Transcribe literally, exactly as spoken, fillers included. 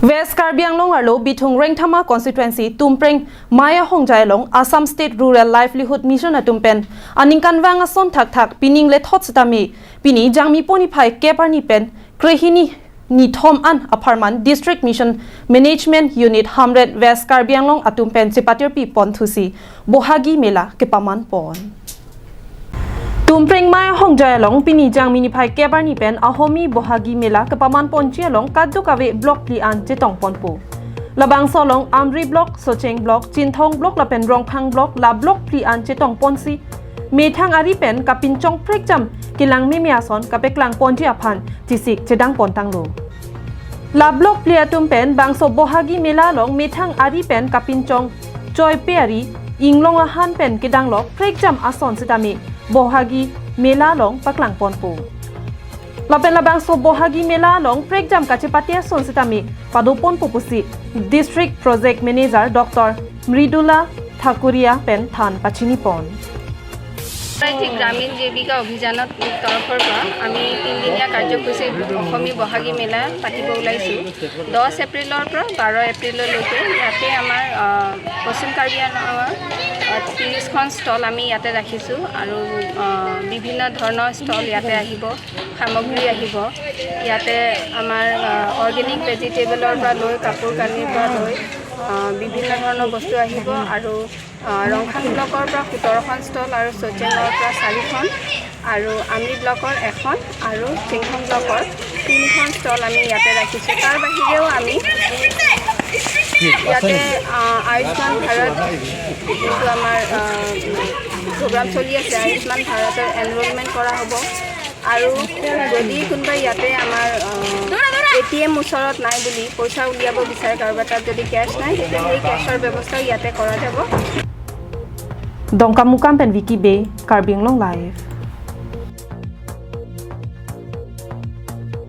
West Karbi Anglong arlo Bithung Rengthama constituency Tumpreng Maya Hongjai along Assam State Rural Livelihood Mission atum pen aningkanvang ason thakthak pining lethot sitame pini Jangmi pon niphai kep arni pen krehini nithom an apharman District Mission Management Unit Hamren West Karbi Anglong atum pen chepatirpi pon thusi Bohagi Mela kepaman pon. Tumpreng Maya Hongjai along pini Jangmi niphai kep arni pen Ahomi Bohagi Mela kepaman ponji along kadokave block phli an chetong ponpo. Labangso along Amri block, Socheng block, Chinthong block lapen Rongphang block, la block phli an chetong ponsi methang ari pen kapinchong prekjam kelang meme ason kapeklang ponji aphan chesik chedang pon tanglo. La block phli atum pen bangso Bohagi Mela along methang ari pen kapinchong choipe ari, inglong ahan pen kedanglok prekjam ason sitame Bohagi Mela along paklang ponpo. Lapen labangso Bohagi Mela along prekjam kachepate ason sitame pado ponpo pusi District Project Manager Doctor Mridula Thakuria pen than pachini pon. প্ৰাৰ্থী গ্ৰামীণ জীৱিকা অভিযানৰ তৰফৰ পৰা আমি তিনিদিনীয়া কাৰ্যসূচী অসমী বহাগী মেলা পাতিব ওলাইছোঁ। দহ এপ্ৰিলৰ পৰা বাৰ এপ্ৰিললৈকে ইয়াতে আমাৰ আহ, পশ্চিম কাৰ্বি আংলঙৰ আহ, ত্ৰিছখন ষ্টল আমি ইয়াতে ৰাখিছোঁ আৰু আহ, বিভিন্ন ধৰণৰ ষ্টল ইয়াতে আহিব, সামগ্ৰী আহিব। ইয়াতে আমাৰ অৰ্গেনিক ভেজিটেবলৰ পৰা লৈ কাপোৰ কানিৰ পৰা লৈ আহ, বিভিন্ন ধৰণৰ বস্তু আহিব আৰু আহ, ৰংখাং ব্লকৰ পৰা সোতৰখন ষ্টল আৰু চৌচেঙৰ পৰা চাৰিখন আৰু আমলি ব্লকৰ এখন আৰু চিংখং ব্লকৰ তিনিখন ষ্টল আমি ইয়াতে ৰাখিছোঁ। তাৰ বাহিৰেও আমি ইয়াতে আহ, আয়ুষ্মান ভাৰত যিটো আমাৰ প্ৰগ্ৰাম চলি আছে, আয়ুষ্মান ভাৰতৰ এনৰলমেণ্ট কৰা হ'ব। আৰু যদি কোনোবাই ইয়াতে আমাৰ এ টি এম ওচৰত নাই বুলি পইচা উলিয়াব বিচাৰে, কাৰোবাৰ তাত যদি কেছ নাই, তেতিয়া সেই কেছৰ ব্যৱস্থাও ইয়াতে কৰা যাব। Dongkamukam pen Vicky Bey, Karbi Anglong Live.